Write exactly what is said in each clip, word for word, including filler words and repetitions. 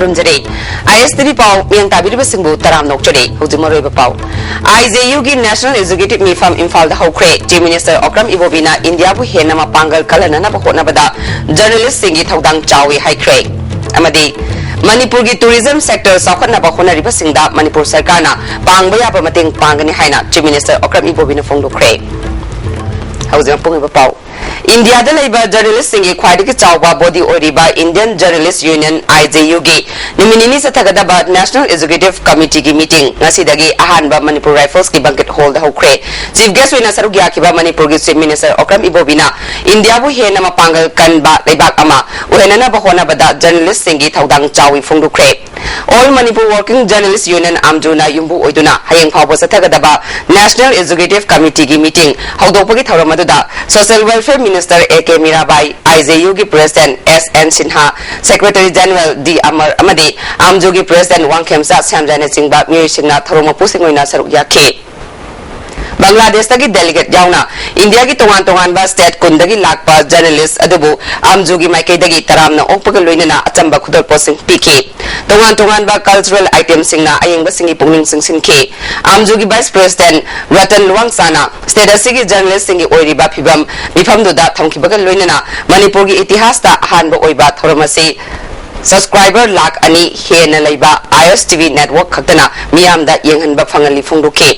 ꯈꯨꯔꯨꯝꯖꯔꯤ꯫ ꯑꯥꯏ ꯑꯦꯁ T V ꯄꯥꯎ ꯃꯤꯠꯌꯦꯡ ꯇꯥꯕꯤꯔꯤꯕꯁꯤꯡꯕꯨ ꯇꯔꯥꯝꯅ ꯑꯣꯛꯆꯔꯤ꯫ ꯍꯧꯖꯤꯛ ꯃꯔꯨꯑꯣꯏꯕ ꯄꯥꯎ꯫ ꯑꯥꯏ ꯖꯦ ꯌꯨꯒꯤ National Executive ꯃꯤꯐꯝ ꯏꯝꯐꯥꯜꯗ ꯍꯧꯈ꯭ꯔꯦ꯫ Chief Minister ꯑꯣꯀ꯭ꯔꯝ ꯏꯕꯣꯕꯤꯅ ꯏꯟꯗꯤꯌꯥꯕꯨ ꯍꯦꯟꯅ ꯃꯄꯥꯡꯒꯜ ꯀꯜꯍꯟꯅꯅꯕ ꯍꯣꯠꯅꯕꯗ journalistꯁꯤꯡꯒꯤ ꯊꯧꯗꯥꯡ ꯆꯥꯎꯏ ꯍꯥꯏꯈ꯭ꯔꯦ꯫ ꯑꯃꯗꯤ ꯃꯅꯤꯄꯨꯔꯒꯤ tourism sector ꯆꯥꯎꯈꯠꯅꯕ ꯍꯣꯠꯅꯔꯤꯕꯁꯤꯡꯗ ꯃꯅꯤꯄꯨꯔ ꯁꯔꯀꯥꯔꯅ ꯄꯥꯡꯕ ꯌꯥꯕ ꯃꯇꯦꯡ ꯄꯥꯡꯒꯅꯤ ꯍꯥꯏꯅ Chief Minister ꯑꯣꯀ꯭ꯔꯝ ꯏꯕꯣꯕꯤꯅ ꯐꯣꯡꯗꯣꯛꯈ꯭ꯔꯦ꯫ ꯍꯧꯖꯤꯛ ꯃꯄꯨꯡ ꯑꯣꯏꯕ ꯄꯥꯎ꯫ ꯏꯟꯗꯤꯌꯥꯗ ꯂꯩꯕ journalistꯁꯤꯡꯒꯤ ꯈ꯭ꯋꯥꯏꯗꯒꯤ ꯆꯥꯎꯕ body ꯑꯣꯏꯔꯤꯕ Indian Journalist Union, ꯑꯥꯏ ꯖꯦ ꯌꯨꯒꯤ ꯅꯨꯃꯤꯠ ꯅꯤꯅꯤ ꯆꯠꯊꯒꯗꯕ National Executive Committeeꯒꯤ meeting ꯉꯁꯤꯗꯒꯤ ꯑꯍꯥꯟꯕ ꯃꯅꯤꯄꯨꯔ Riflesꯀꯤ banquet hallꯗ ꯍꯧꯈ꯭ꯔꯦ꯫ Chief guest ꯑꯣꯏꯅ ꯁꯔꯨꯛ ꯌꯥꯈꯤꯕ ꯃꯅꯤꯄꯨꯔꯒꯤ Chief Minister ꯑꯣꯀ꯭ꯔꯝ ꯏꯕꯣꯕꯤꯅ ꯏꯟꯗꯤꯌꯥꯕꯨ ꯍꯦꯟꯅ ꯃꯄꯥꯡꯒꯜ ꯀꯟꯕ ꯂꯩꯕꯥꯛ ꯑꯃ ꯑꯣꯏꯍꯟꯅꯅꯕ ꯍꯣꯠꯅꯕꯗ journalistꯁꯤꯡꯒꯤ ꯊꯧꯗꯥꯡ ꯆꯥꯎꯏ ꯐꯣꯡꯗꯣꯛꯈ꯭ꯔꯦ꯫ All Manipur Working Journalist Union, ꯑꯥꯝꯖꯨꯅ ꯌꯨꯝꯕꯨ ꯑꯣꯏꯗꯨꯅ ꯍꯌꯦꯡ ꯐꯥꯎꯕ ꯆꯠꯊꯒꯗꯕ National Executive Committeeꯒꯤ meeting ꯍꯧꯗꯣꯛꯄꯒꯤ ꯊꯧꯔꯝ ꯑꯗꯨꯗ Social Welfare Minister A K Mirabai, I J ꯌꯨꯒꯤ President S N Sinha, Secretary General D Amar ꯑꯃꯗꯤ ꯑꯥꯝꯖꯨꯒꯤ President ꯋꯥꯡꯈꯦꯝꯆꯥ ꯁ꯭ꯌꯥꯝꯖꯥꯏꯅꯆꯤꯡꯕ ꯃꯤꯑꯣꯏꯁꯤꯡꯅ ꯊꯧꯔꯝ ꯃꯄꯨꯁꯤꯡ ꯑꯣꯏꯅ ꯁꯔꯨꯛ ꯌꯥꯈꯤ꯫ ꯕꯪꯒ꯭ꯂꯥꯗꯦꯁꯇꯒꯤ delegate ꯌꯥꯎꯅ ꯏꯟꯗꯤꯌꯥꯒꯤ ꯇꯣꯉꯥꯟ ꯇꯣꯉꯥꯟꯕ state ꯀꯨꯟꯗꯒꯤ ꯂꯥꯛꯄ journalist ꯑꯗꯨꯕꯨ ꯑꯥꯝꯖꯨꯒꯤ ꯃꯥꯏꯀꯩꯗꯒꯤ ꯇꯔꯥꯝꯅ ꯑꯣꯛꯄꯒ ꯂꯣꯏꯅꯅ ꯑꯆꯝꯕ ꯈꯨꯗꯣꯜꯄꯣꯠꯁꯤꯡ ꯄꯤꯈꯤ꯫ ꯇꯣꯉꯥꯟ ꯇꯣꯉꯥꯟꯕ cultural itemꯁꯤꯡꯅ ꯑꯌꯦꯡꯕꯁꯤꯡꯒꯤ ꯄꯨꯛꯅꯤꯡ ꯆꯤꯡꯁꯤꯟꯈꯤ꯫ ꯑꯥꯝꯖꯨꯒꯤ Vice President ꯔꯇꯟ ꯂꯨꯋꯥꯡꯆꯥꯅ state ꯑꯁꯤꯒꯤ journalistꯁꯤꯡꯒꯤ ꯑꯣꯏꯔꯤꯕ ꯐꯤꯕꯝ ꯃꯤꯐꯝꯗꯨꯗ ꯊꯝꯈꯤꯕꯒ ꯂꯣꯏꯅꯅ ꯃꯅꯤꯄꯨꯔꯒꯤ ꯏꯇꯤꯍꯥꯁꯇ ꯑꯍꯥꯟꯕ ꯑꯣꯏꯕ ꯊꯧꯔꯝ ꯑꯁꯤ subscriber ꯂꯥꯈ ꯑꯅꯤ ꯍꯦꯟꯅ ꯂꯩꯕ ꯑꯥꯏ ꯑꯦꯁ ꯇꯤ ꯚꯤ network ꯈꯛꯇꯅ ꯃꯤꯌꯥꯝꯗ ꯌꯦꯡꯍꯟꯕ ꯐꯪꯍꯜꯂꯤ ꯐꯣꯡꯗꯣꯛꯈꯤ꯫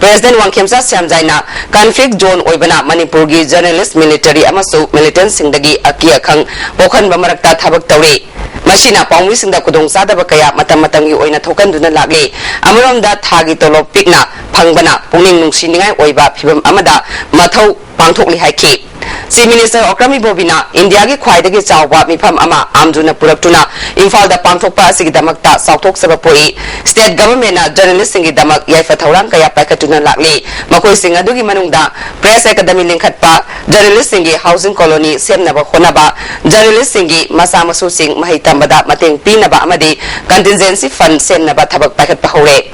President ꯋꯥꯡꯈꯦꯝꯆꯥ ꯁ꯭ꯌꯥꯝꯖꯥꯏꯅ conflict zone ꯑꯣꯏꯕꯅ ꯃꯅꯤꯄꯨꯔꯒꯤ journalist, military ꯑꯃꯁꯨꯡ militantꯁꯤꯡꯗꯒꯤ ꯑꯀꯤ ꯑꯈꯪ ꯄꯣꯛꯍꯟꯕ ꯃꯔꯛꯇ ꯊꯕꯛ ꯇꯧꯔꯤ꯫ ꯃꯁꯤꯅ ꯄꯥꯎꯃꯤꯁꯤꯡꯗ ꯈꯨꯗꯣꯡꯆꯥꯗꯕ ꯀꯌꯥ ꯃꯇꯝ ꯃꯇꯝꯒꯤ ꯑꯣꯏꯅ ꯊꯣꯛꯍꯟꯗꯨꯅ ꯂꯥꯛꯂꯤ꯫ ꯑꯃꯔꯣꯝꯗ ꯊꯥꯒꯤ ꯇꯣꯂꯣꯞ ꯄꯤꯛꯅ ꯐꯪꯕꯅ ꯄꯨꯛꯅꯤꯡ ꯅꯨꯡꯁꯤꯅꯤꯡꯉꯥꯏ ꯑꯣꯏꯕ ꯐꯤꯚꯝ ꯑꯃꯗ ꯃꯊꯧ ꯄꯥꯡꯊꯣꯛꯂꯤ ꯍꯥꯏꯈꯤ꯫ Chief Minister ꯑꯣꯀ꯭ꯔꯝ ꯏꯕꯣꯕꯤꯅ ꯏꯟꯗꯤꯌꯥꯒꯤ ꯈ꯭ꯋꯥꯏꯗꯒꯤ ꯆꯥꯎꯕ ꯃꯤꯐꯝ ꯑꯃ ꯑꯥꯝꯖꯨꯅ ꯄꯨꯔꯛꯇꯨꯅ ꯏꯝꯐꯥꯜꯗ ꯄꯥꯡꯊꯣꯛꯄ ꯑꯁꯤꯒꯤꯗꯃꯛꯇ ꯆꯥꯎꯊꯣꯛꯆꯕ ꯄꯣꯛꯏ꯫ State governmentꯅ journalistꯁꯤꯡꯒꯤꯗꯃꯛ ꯌꯥꯏꯐ ꯊꯧꯔꯥꯡ ꯀꯌꯥ ꯄꯥꯏꯈꯠꯇꯨꯅ ꯂꯥꯛꯂꯤ꯫ ꯃꯈꯣꯏꯁꯤꯡ ꯑꯗꯨꯒꯤ ꯃꯅꯨꯡꯗ Press Academy ꯂꯤꯡꯈꯠꯄ, journalistꯁꯤꯡꯒꯤ housing colony ꯁꯦꯝꯅꯕ ꯍꯣꯠꯅꯕ, journalistꯁꯤꯡꯒꯤ ꯃꯆꯥ ꯃꯁꯨꯁꯤꯡ ꯃꯍꯩ ꯇꯝꯕꯗ ꯃꯇꯦꯡ ꯄꯤꯅꯕ ꯑꯃꯗꯤ contingency fund ꯁꯦꯝꯅꯕ ꯊꯕꯛ ꯄꯥꯏꯈꯠꯄ ꯍꯧꯔꯦ꯫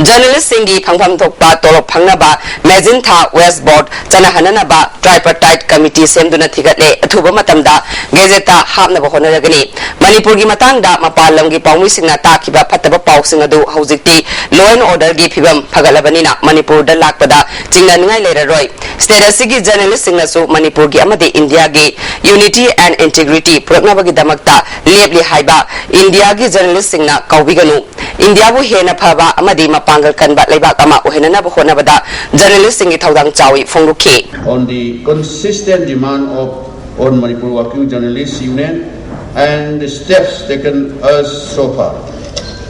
ꯖꯔꯅꯦꯂꯤꯁꯁꯤꯡꯒꯤ ꯐꯪꯐꯝ ꯊꯣꯛꯄ ꯇꯣꯂꯣꯞ ꯐꯪꯅꯕ ꯃꯦꯖꯤꯟꯊꯥ ꯋꯦꯁ ꯕꯣꯔꯗ ꯆꯠꯅꯍꯟꯅꯅꯕ ꯇ꯭ꯔꯥꯏꯄꯔꯇꯥꯏꯠ ꯀꯃꯤꯇꯤ ꯁꯦꯝꯗꯨꯅ ꯊꯤꯒꯠꯂꯦ꯫ ꯑꯊꯨꯕ ꯃꯇꯝꯗ ꯒꯦꯖꯦꯠꯇ ꯍꯥꯞꯅꯕ ꯍꯣꯠꯅꯔꯒꯅꯤ꯫ ꯃꯅꯤꯄꯨꯔꯒꯤ ꯃꯇꯥꯡꯗ ꯃꯄꯥꯟ ꯂꯝꯒꯤ ꯄꯥꯎꯃꯤꯁꯤꯡꯅ ꯇꯥꯈꯤꯕ ꯐꯠꯇꯕ ꯄꯥꯎꯁꯤꯡ ꯑꯗꯨ ꯍꯧꯖꯤꯛꯇꯤ law and order ꯒꯤ ꯐꯤꯕꯝ ꯐꯒꯠꯂꯕꯅꯤꯅ ꯃꯅꯤꯄꯨꯔꯗ ꯂꯥꯛꯄꯗ ꯆꯤꯡꯅꯅꯤꯡꯉꯥꯏ ꯂꯩꯔꯔꯣꯏ꯫ State ꯑꯁꯤꯒꯤ ꯖꯔꯅꯦꯂꯤꯁꯁꯤꯡꯅꯁꯨ ꯃꯅꯤꯄꯨꯔꯒꯤ ꯑꯃꯗꯤ ꯏꯟꯗꯤꯌꯥꯒꯤ unity and integrity ꯄꯨꯔꯛꯅꯕꯒꯤꯗꯃꯛꯇ ꯂꯦꯞꯂꯤ ꯍꯥꯏꯕ ꯏꯟꯗꯤꯌꯥꯒꯤ ꯖꯔꯅꯦꯂꯤꯁꯁꯤꯡꯅ ꯀꯥꯎꯕꯤꯒꯅꯨ꯫ ꯏꯟꯗꯤꯌꯥꯕꯨ ꯍꯦꯟꯅ ꯐꯕ ꯑꯃꯗꯤ ꯃꯄꯥꯡꯒꯜ ꯀꯟꯕ ꯂꯩꯕꯥꯛ ꯑꯃ ꯑꯣꯏꯍꯟꯅꯅꯕ ꯍꯣꯠꯅꯕꯗ ꯖꯔꯅꯦꯂꯤꯁꯁꯤꯡꯒꯤ ꯊꯧꯗꯥꯡ ꯆꯥꯎꯏ ꯐꯣꯡꯗꯣꯛꯈꯤ꯫ On the consistent demand of All Manipur Working Journalists Union and the steps taken us so far.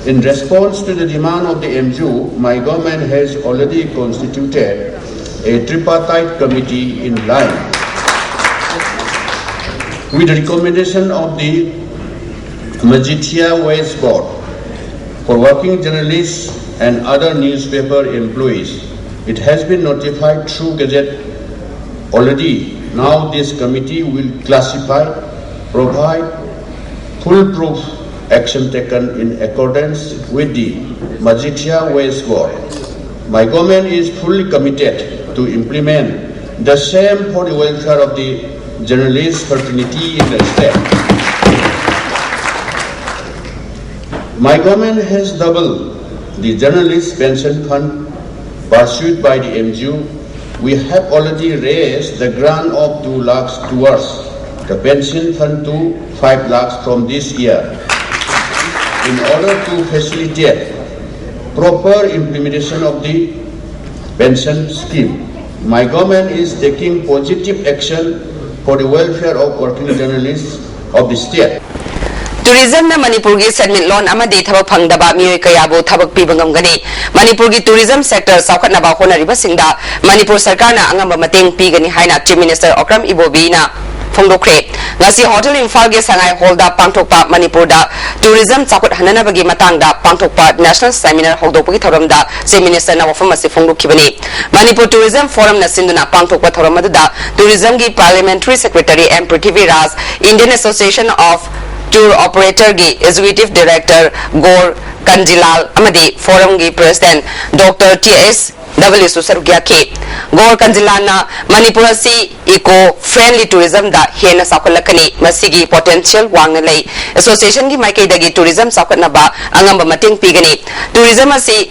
In response to the demand of the M G O, my government has already constituted a tripartite committee in line with the recommendation of the Majithia West Board for working journalists and other newspaper employees. It has been notified through Gazette already. Now this committee will classify, provide foolproof action taken in accordance with the Majithia West Board. My government is fully committed to implement the same for the welfare of the journalist fraternity in the state. My government has doubled the journalist pension fund pursued by the M G O. We have already raised the grant of two lakhs towards the pension fund to five lakhs from this year in order to facilitate proper implementation of the pension scheme. My government is taking positive action for the welfare of working journalists of the state. ꯇꯨꯔꯤꯖꯝꯅ ꯃꯅꯤꯄꯨꯔꯒꯤ ꯁꯦꯟꯃꯤꯠꯂꯣꯟ ꯑꯃꯗꯤ ꯊꯕꯛ ꯐꯪꯗꯕ ꯃꯤꯑꯣꯏ ꯀꯌꯥꯕꯨ ꯊꯕꯛ ꯄꯤꯕ ꯉꯝꯒꯅꯤ꯫ ꯃꯅꯤꯄꯨꯔꯒꯤ ꯇꯨꯔꯤꯖꯝ ꯁꯦꯛꯇꯔ ꯆꯥꯎꯈꯠꯅꯕ ꯍꯣꯠꯅꯔꯤꯕꯁꯤꯡꯗ ꯃꯅꯤꯄꯨꯔ ꯁꯔꯀꯥꯔꯅ ꯑꯉꯝꯕ ꯃꯇꯦꯡ ꯄꯤꯒꯅꯤ ꯍꯥꯏꯅ ꯆꯤꯐ ꯃꯤꯅꯤꯁꯇꯔ ꯑꯣꯀ꯭ꯔꯝ ꯏꯕꯣꯕꯤꯅ ꯐꯣꯡꯗꯣꯛꯈ꯭ꯔꯦ꯫ ꯉꯁꯤ ꯍꯣꯇꯦꯜ ꯏꯝꯐꯥꯜꯒꯤ ꯁꯉꯥꯏ ꯍꯣꯜꯗ ꯄꯥꯡꯊꯣꯛꯄ ꯃꯅꯤꯄꯨꯔꯗ ꯇꯨꯔꯤꯖꯝ ꯆꯥꯎꯈꯠꯍꯟꯅꯅꯕꯒꯤ ꯃꯇꯥꯡꯗ ꯄꯥꯡꯊꯣꯛꯄ ꯅꯦꯁꯅꯦꯜ ꯁꯦꯃꯤꯅꯥꯔ ꯍꯧꯗꯣꯛꯄꯒꯤ ꯊꯧꯔꯝꯗ ꯆꯤꯐ ꯃꯤꯅꯤꯁꯇꯔꯅ ꯋꯥꯐꯝ ꯑꯁꯤ ꯐꯣꯡꯗꯣꯛꯈꯤꯕꯅꯤ꯫ ꯃꯅꯤꯄꯨꯔ ꯇꯨꯔꯤꯖꯝ ꯐꯣꯔꯝꯅ ꯁꯤꯟꯗꯨꯅ ꯄꯥꯡꯊꯣꯛꯄ ꯊꯧꯔꯝ ꯑꯗꯨꯗ ꯇꯨꯔꯤꯖꯝꯒꯤ parliamentary secretary M Prithviraj, Indian Association of Tour operator ꯒꯤ executive director ꯒꯣꯔ ꯀꯟꯖꯤꯂꯥꯜ ꯑꯃꯗꯤ forum ꯒꯤ president Doctor T S W ꯁꯨ ꯁꯔꯨꯛ ꯌꯥꯈꯤ꯫ ꯒꯣꯔ ꯀꯟꯖꯤꯂꯥꯜꯅ ꯃꯅꯤꯄꯨꯔ ꯑꯁꯤ eco friendly tourism ꯗ ꯍꯦꯟꯅ ꯆꯥꯎꯈꯠꯂꯛꯀꯅꯤ, ꯃꯁꯤꯒꯤ potential ꯋꯥꯡꯅ ꯂꯩ꯫ Association ꯒꯤ ꯃꯥꯏꯀꯩꯗꯒꯤ tourism ꯆꯥꯎꯈꯠꯅꯕ ꯑꯉꯝꯕ ꯃꯇꯦꯡ ꯄꯤꯒꯅꯤ꯫ Tourism ꯑꯁꯤ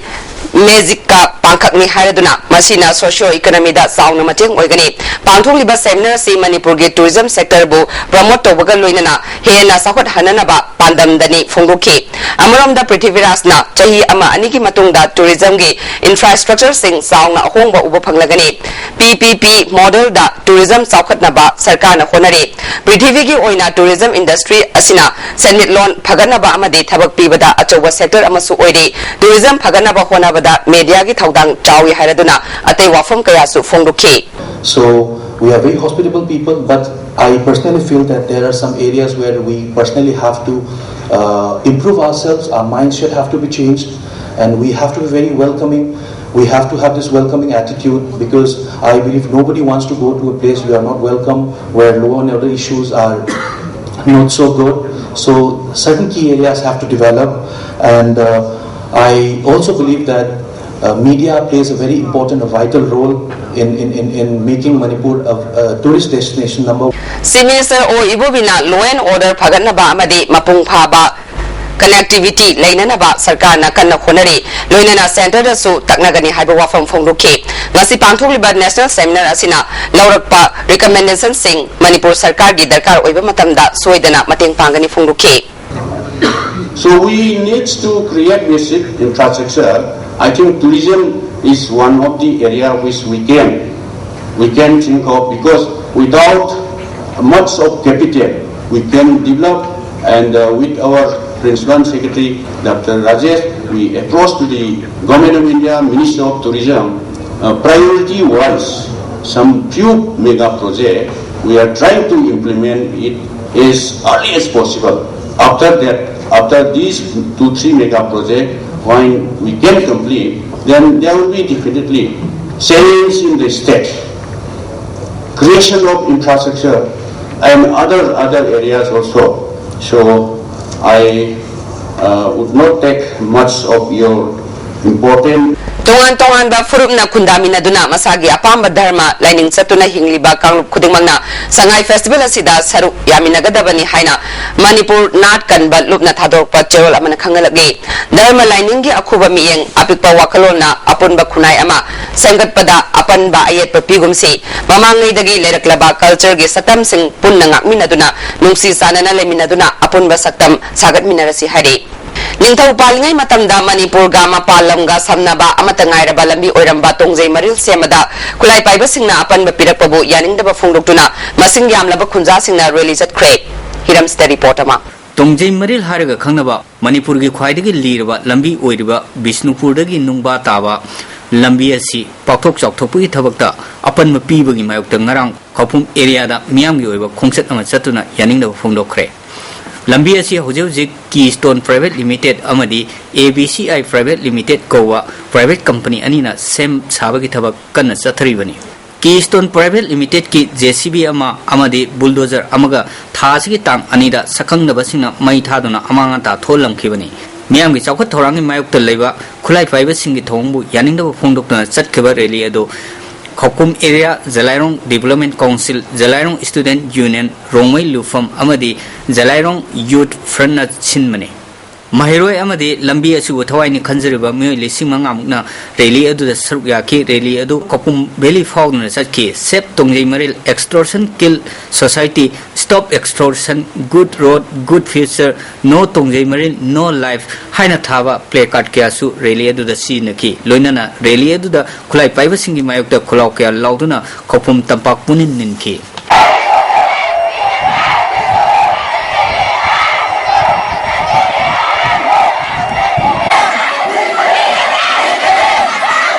ꯃꯦꯖꯤꯛꯀ ꯄꯥꯡꯈꯛꯅꯤ ꯍꯥꯏꯔꯗꯨꯅ ꯃꯁꯤꯅ socio economy ꯗ ꯆꯥꯎꯅ ꯃꯇꯦꯡ ꯑꯣꯏꯒꯅꯤ꯫ ꯄꯥꯡꯊꯣꯛꯂꯤꯕ seminar ꯑꯁꯤ ꯃꯅꯤꯄꯨꯔꯒꯤ tourism sector ꯕꯨ promote ꯇꯧꯕꯒ ꯂꯣꯏꯅꯅ ꯍꯦꯟꯅ ꯆꯥꯎꯈꯠꯍꯟꯅꯅꯕ ꯄꯥꯟꯗꯝꯗꯅꯤ ꯐꯣꯡꯗꯣꯛꯈꯤ꯫ ꯑꯃꯔꯣꯝꯗ ꯄ꯭ꯔꯤꯊꯤꯕꯤꯔꯥꯖꯅ ꯆꯍꯤ ꯑꯃ ꯑꯅꯤꯒꯤ ꯃꯇꯨꯡꯗ tourism ꯒꯤ infrastructure ꯁꯤꯡ ꯆꯥꯎꯅ ꯑꯍꯣꯡꯕ ꯎꯕ ꯐꯪꯂꯒꯅꯤ꯫ P P P model ꯗ tourism ꯆꯥꯎꯈꯠꯅꯕ ꯁꯔꯀꯥꯔꯅ ꯍꯣꯠꯅꯔꯤ꯫ ꯄ꯭ꯔꯤꯊꯤꯕꯤꯒꯤ ꯑꯣꯏꯅ tourism industry ꯑꯁꯤꯅ ꯁꯦꯟꯃꯤꯠꯂꯣꯟ ꯐꯒꯠꯅꯕ ꯑꯃꯗꯤ ꯊꯕꯛ ꯄꯤꯕꯗ ꯑꯆꯧꯕ sector ꯑꯃꯁꯨ ꯑꯣꯏꯔꯤ꯫ Tourism ꯐꯒꯠꯅꯕ ꯍꯣꯠꯅꯕꯗ media ꯒꯤ ꯊꯧꯗꯥꯡ ꯆꯥꯎꯏ ꯍꯥꯏꯔꯗꯨꯅ ꯑꯇꯩ ꯋꯥꯐꯝ ꯀꯌꯥꯁꯨ ꯐꯣꯡꯗꯣꯛꯈꯤ꯫ So we are very hospitable people, but I personally feel that there are some areas where we personally have to uh, improve ourselves. Our mindset have to be changed, and we have to be very welcoming. We have to have this welcoming attitude, because I believe nobody wants to go to a place you are not welcome, where law and order issues are not so good. So certain key areas have to develop, and uh, I also believe that uh, media plays a very important, a vital role in, in, in, in making Manipur a, a tourist destination number. Chief Minister O Ibobi ꯅ law and order ꯐꯒꯠꯅꯕ ꯑꯃꯗꯤ ꯃꯄꯨꯡ ꯐꯥꯕ connectivity ꯂꯩꯅꯅꯕ ꯁꯔꯀꯥꯔꯅ ꯀꯟꯅ ꯍꯣꯠꯅꯔꯤ, ꯂꯣꯏꯅꯅ centre ꯗꯁꯨ ꯇꯛꯅꯒꯅꯤ ꯍꯥꯏꯕ ꯋꯥꯐꯝ ꯐꯣꯡꯗꯣꯛꯈꯤ꯫ ꯉꯁꯤ ꯄꯥꯡꯊꯣꯛꯂꯤꯕ national seminar ꯑꯁꯤꯅ ꯂꯧꯔꯛꯄ recommendation ꯁꯤꯡ ꯃꯅꯤꯄꯨꯔ ꯁꯔꯀꯥꯔꯒꯤ ꯗꯔꯀꯥꯔ ꯑꯣꯏꯕ ꯃꯇꯝꯗ ꯁꯣꯏꯗꯅ ꯃꯇꯦꯡ ꯄꯥꯡꯒꯅꯤ ꯐꯣꯡꯗꯣꯛꯈꯤ꯫ So we need to create basic infrastructure. I think tourism is one of the area which we can we can think of, because without much of capital we can develop. And uh, with our Principal Secretary Doctor Rajesh, we approached to the Government of India, Ministry of Tourism, uh, priority wise, some few mega project we are trying to implement it as early as possible. After that, after these two, three mega project, when we can complete, then there will be definitely change in the state, creation of infrastructure and other, other areas also. So I uh, would not take much of your important. ꯇꯣꯉꯥꯟ ꯇꯣꯉꯥꯟꯕ ꯐꯨꯔꯨꯞꯅ ꯈꯨꯟꯗꯥꯃꯤꯟꯅꯗꯨꯅ ꯃꯁꯥꯒꯤ ꯑꯄꯥꯝꯕ ꯙꯔꯃ ꯂꯥꯏꯅꯤꯡ ꯆꯠꯇꯨꯅ ꯍꯤꯡꯂꯤꯕ ꯀꯥꯡꯂꯨꯞ ꯈꯨꯗꯤꯡꯃꯛꯅ ꯁꯉꯥꯏ ꯐꯦꯁꯇꯤꯚꯦꯜ ꯑꯁꯤꯗ ꯁꯔꯨꯛ ꯌꯥꯃꯤꯟꯅꯒꯗꯕꯅꯤ ꯍꯥꯏꯅ ꯃꯅꯤꯄꯨꯔ ꯅꯥꯠ ꯀꯟꯕ ꯂꯨꯞꯅ ꯊꯥꯗꯣꯔꯛꯄ ꯆꯦꯔꯣꯜ ꯑꯃꯅ ꯈꯪꯍꯜꯂꯛꯂꯤ꯫ ꯙꯔꯃ ꯂꯥꯏꯅꯤꯡꯒꯤ ꯑꯈꯨꯕ ꯃꯤꯠꯌꯦꯡ, ꯑꯄꯤꯛꯄ ꯋꯥꯈꯜꯂꯣꯟꯅ ꯑꯄꯨꯟꯕ ꯈꯨꯟꯅꯥꯏ ꯑꯃ ꯁꯦꯝꯒꯠꯄꯗ ꯑꯄꯟꯕ ꯑꯌꯦꯠꯄ ꯄꯤꯒꯨꯝꯁꯤ꯫ ꯃꯃꯥꯡꯉꯩꯗꯒꯤ ꯂꯩꯔꯛꯂꯕ ꯀꯜꯆꯔꯒꯤ ꯁꯛꯇꯝꯁꯤꯡ ꯄꯨꯟꯅ ꯉꯥꯛꯃꯤꯟꯅꯗꯨꯅ, ꯅꯨꯡꯁꯤ ꯆꯥꯟꯅꯅ ꯂꯩꯃꯤꯟꯅꯗꯨꯅ ꯑꯄꯨꯟꯕ ꯁꯛꯇꯝ ꯁꯥꯒꯠꯃꯤꯟꯅꯔꯁꯤ ꯍꯥꯏꯔꯤ꯫ ꯅꯤꯡꯊꯧ ꯄꯥꯜꯂꯤꯉꯩ ꯃꯇꯝꯗ ꯃꯅꯤꯄꯨꯔꯒ ꯃꯄꯥꯟ ꯂꯝꯒ ꯁꯝꯅꯕ ꯑꯃꯠꯇ ꯉꯥꯏꯔꯕ ꯂꯝꯕꯤ ꯑꯣꯏꯔꯝꯕ ꯇꯣꯡꯖꯩ ꯃꯔꯤꯜ ꯁꯦꯝꯕꯗ ꯈꯨꯠꯂꯥꯏ ꯄꯥꯏꯕꯁꯤꯡꯅ ꯑꯄꯟꯕ ꯄꯤꯔꯛꯄꯕꯨ ꯌꯥꯅꯤꯡꯗꯕ ꯐꯣꯡꯗꯣꯛꯇꯨꯅ ꯃꯁꯤꯡ ꯌꯥꯝꯂꯕ ꯈꯨꯟꯖꯥꯁꯤꯡꯅ ꯔꯦꯂꯤ ꯆꯠꯈ꯭ꯔꯦ꯫ ꯍꯤꯔꯝꯁꯤꯗ ꯔꯤꯄꯣꯔꯠ ꯑꯃ꯫ ꯇꯣꯡꯖꯩ ꯃꯔꯤꯜ ꯍꯥꯏꯔꯒ ꯈꯪꯅꯕ ꯃꯅꯤꯄꯨꯔꯒꯤ ꯈ꯭ꯋꯥꯏꯗꯒꯤ ꯂꯤꯔꯕ ꯂꯝꯕꯤ ꯑꯣꯏꯔꯤꯕ ꯕꯤꯁꯅꯨꯄꯨꯔꯗꯒꯤ ꯅꯨꯡꯕꯥ ꯇꯥꯕ ꯂꯝꯕꯤ ꯑꯁꯤ ꯄꯥꯛꯊꯣꯛ ꯆꯥꯎꯊꯣꯛꯄꯒꯤ ꯊꯕꯛꯇ ꯑꯄꯟꯕ ꯄꯤꯕꯒꯤ ꯃꯥꯌꯣꯛꯇ ꯉꯔꯥꯡ ꯈꯧꯄꯨꯝ ꯑꯦꯔꯤꯌꯥꯗ ꯃꯤꯌꯥꯝꯒꯤ ꯑꯣꯏꯕ ꯈꯣꯡꯆꯠ ꯑꯃ ꯆꯠꯇꯨꯅ ꯌꯥꯅꯤꯡꯗꯕ ꯐꯣꯡꯗꯣꯛꯈ꯭ꯔꯦ꯫ ꯂꯝꯕꯤ ꯑꯁꯤ ꯍꯧꯖꯤꯛ ꯍꯧꯖꯤꯛ ꯀꯤ ꯁ꯭ꯇꯣꯟ ꯄ꯭ꯔꯥꯏꯚꯦꯠ ꯂꯤꯃꯤꯇꯦꯠ ꯑꯃꯗꯤ A B C I private limited ꯀꯧꯕ ꯄ꯭ꯔꯥꯏꯚꯦꯠ ꯀꯝꯄꯅꯤ ꯑꯅꯤꯅ ꯁꯦꯝ ꯁꯥꯕꯒꯤ ꯊꯕꯛ ꯀꯟꯅ ꯆꯠꯊꯔꯤꯕꯅꯤ꯫ ꯀꯤ ꯁ꯭ꯇꯣꯟ ꯄ꯭ꯔꯥꯏꯚꯦꯠ ꯂꯤꯃꯤꯇꯦꯠꯀꯤ ꯖꯦ ꯁꯤ ꯕꯤ ꯑꯃ ꯑꯃꯗꯤ ꯕꯨꯜꯗꯣꯖꯔ ꯑꯃꯒ ꯊꯥ ꯑꯁꯤꯒꯤ ꯇꯥꯡ ꯑꯅꯤꯗ ꯁꯛꯈꯪꯗꯕꯁꯤꯡꯅ ꯃꯩ ꯊꯥꯗꯨꯅ ꯑꯃꯥꯡ ꯑꯇꯥ ꯊꯣꯛꯍꯜꯂꯝꯈꯤꯕꯅꯤ꯫ ꯃꯤꯌꯥꯝꯒꯤ ꯆꯥꯎꯈꯠ ꯊꯧꯔꯥꯡꯒꯤ ꯃꯥꯌꯣꯛꯇ ꯂꯩꯕ ꯈꯨꯠꯂꯥꯏ ꯄꯥꯏꯕꯁꯤꯡꯒꯤ ꯊꯧꯑꯣꯡꯕꯨ ꯌꯥꯅꯤꯡꯗꯕ ꯐꯣꯡꯗꯣꯛꯇꯨꯅ ꯆꯠꯈꯤꯕ ꯔꯦꯂꯤ ꯑꯗꯨ Khoupum area, Jalairong development council, Jalairong student union, Rongmei Lupham ꯑꯃꯗꯤ ꯖꯂꯥꯏꯔꯣꯡ ꯌꯨꯊ ꯐ꯭ꯔꯟꯠꯅ ꯁꯤꯟꯕꯅꯤ꯫ ꯃꯍꯩꯔꯣꯏ ꯑꯃꯗꯤ ꯂꯝꯕꯤ ꯑꯁꯤꯕꯨ ꯊꯋꯥꯏꯅ ꯈꯟꯖꯔꯤꯕ ꯃꯤꯑꯣꯏ ꯂꯤꯁꯤꯡ ꯃꯉꯥꯃꯨꯛꯅ ꯔꯦꯂꯤ ꯑꯗꯨꯗ ꯁꯔꯨꯛ ꯌꯥꯈꯤ꯫ ꯔꯦꯂꯤ ꯑꯗꯨ ꯈꯧꯄꯨꯝ ꯚꯦꯂꯤ ꯐꯥꯎꯗꯨꯅ ꯆꯠꯈꯤ꯫ Save ꯇꯣꯡꯖꯩ ꯃꯔꯤꯜ, Extortion Kill Society, Stop Extortion, Good Road, Good Future, No ꯇꯣꯡꯖꯩ ꯃꯔꯤꯜ, No Life ꯍꯥꯏꯅ ꯊꯥꯕ ꯄ꯭ꯂꯦ ꯀꯥꯔꯗ ꯀꯌꯥꯁꯨ ꯔꯦꯂꯤ ꯑꯗꯨꯗ ꯁꯤꯖꯤꯟꯅꯈꯤ꯫ ꯂꯣꯏꯅꯅ ꯔꯦꯂꯤ ꯑꯗꯨꯗ ꯈꯨꯠꯂꯥꯏ ꯄꯥꯏꯕꯁꯤꯡꯒꯤ ꯃꯥꯌꯣꯛꯇ ꯈꯨꯂꯥꯎ ꯀꯌꯥ ꯂꯥꯎꯗꯨꯅ ꯈꯧꯄꯨꯝ ꯇꯝꯄꯥꯛ ꯄꯨꯅꯤꯟ ꯅꯤꯟꯈꯤ꯫